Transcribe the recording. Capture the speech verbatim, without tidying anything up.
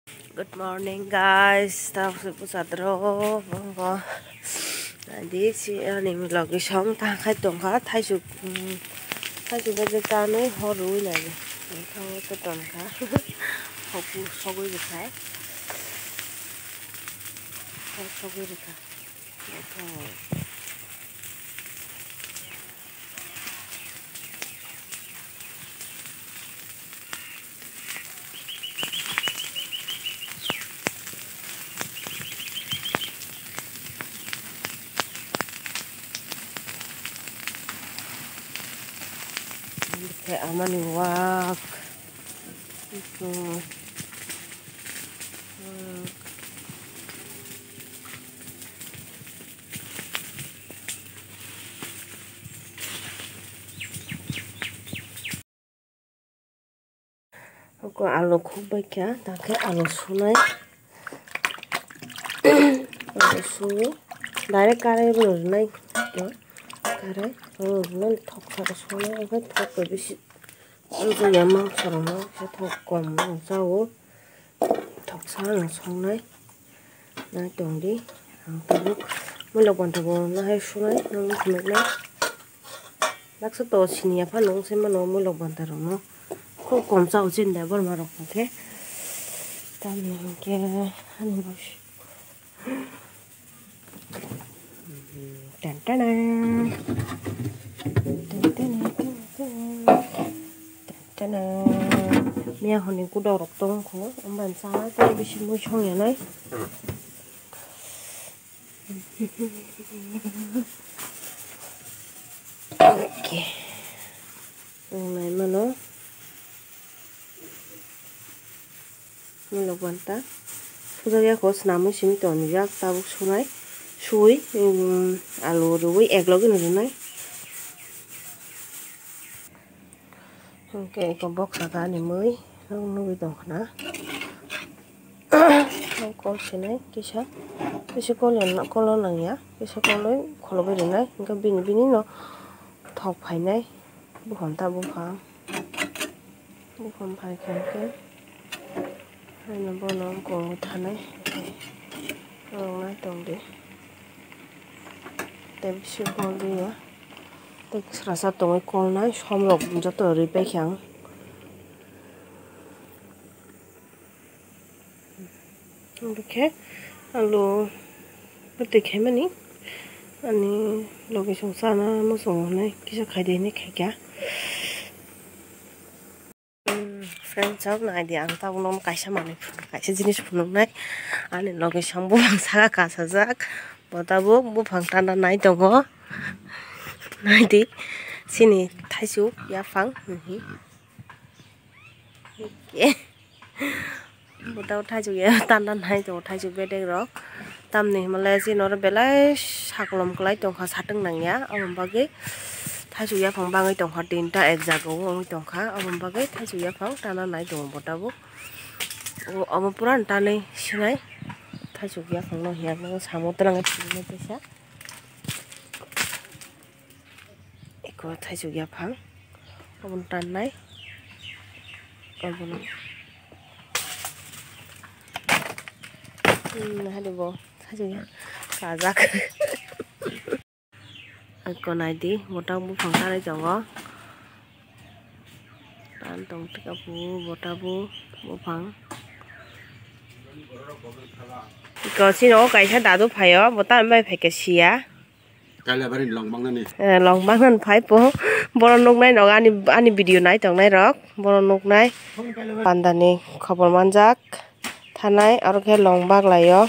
Good morning, guys. Tabuk se bwsa drok, bo. Adi si ani logi song ta khai tongkha, thaisuk, mm, thaisuk bajak tanwi hor rwi lai. Thango to tongkha. Hoku sogwi rwkha. Hor sogwi rwkha. Khe amani wak. Ito. Wak. Oko alu khuk bai kha, ta khe alu sunai. Alu sui direct karai rw rwnai. Karai rw rwnai thok thok sunai, omo thok bai bisi. Ang jaya mangsa rwno khe thok kom rw jao. Thoksa ang songnai. Nai tongdi. Ang tabuk muilok banta bo nahai sunai, nang phunuknai. Baksa to siniya phano wng se mano muilok banta rokno. Khub kom chao chini da borma rok hwnkhe. Tamni hwnkhe ani bo si- Tan tana. Tan tana, tan tana. Tan tana. Miya hwnwi kudok rok tong kho, amban cha tei bisi mui song ya nai. Okay. Ang nai mano. Muilok banta. Sujak ya kho, swnamwi simi tonjak, tabuk sunai. Sui, um, alu rwui ek logi no rwnai. Hwnkhe eko boksa gani mui, nok nugui tongkha na. Nok kol sinai kisa, kisa kol ya, kol o nangya, kisa kol o kholobwi rwnai. Hwnkhe bini, bini no thok phainai. Buphang ta buphang. Buphang phai kha khe. Haino bono kong thanai. Rwng nai tong di. Tei bisi kol di ya. Tei srasa tongwi kol nai. Som rok joto ri pai kha ang. Hwnkhe alu bwtwi khaimani ani logi song chana muchungo hinwi kisa khaidi hinwi khaikha. Friends rok, naidi ang tabuk nono kaisa manwi phunuk, kaisa jinis phunuknai. Ani logi song buphang saka kasajak, bo tabuk buphang tana nai tongo. Naidi chini thaichuk yaphang. Botao thaichuk ya tanda nai tongo, thaichuk bedek rok. Tamni hwnle chini oro belai sakolom kwlai tongkha, satung nangya, aboni bagwi thaichuk yaphang bangwi tongkha, tinta ek jaga o wngwi tongkha, aboni bagwi thaichuk yaphang tanda nai tongo bo tabuk. O, omo pura tanwi sinai thaichuk yaphang no hiya, samo twlang kaisa. Eko thaichuk yaphang obono tannai obono. Hmm, hadi bo thaichuk ya kajak. Eko naidi botang buphang tanwi tongo. Tan tong tika bu bota bu buphang. Eko chini o kaisa dadu phaio, bo tamni bai phaikhe siya. Kailabari long bangnani. Eh, long bangnani phai po. Borok nuknai no ani, ani video nai tongnai rok. Borok nuknai. Pandani khobor manjak. Thanai aro khe long bak laio.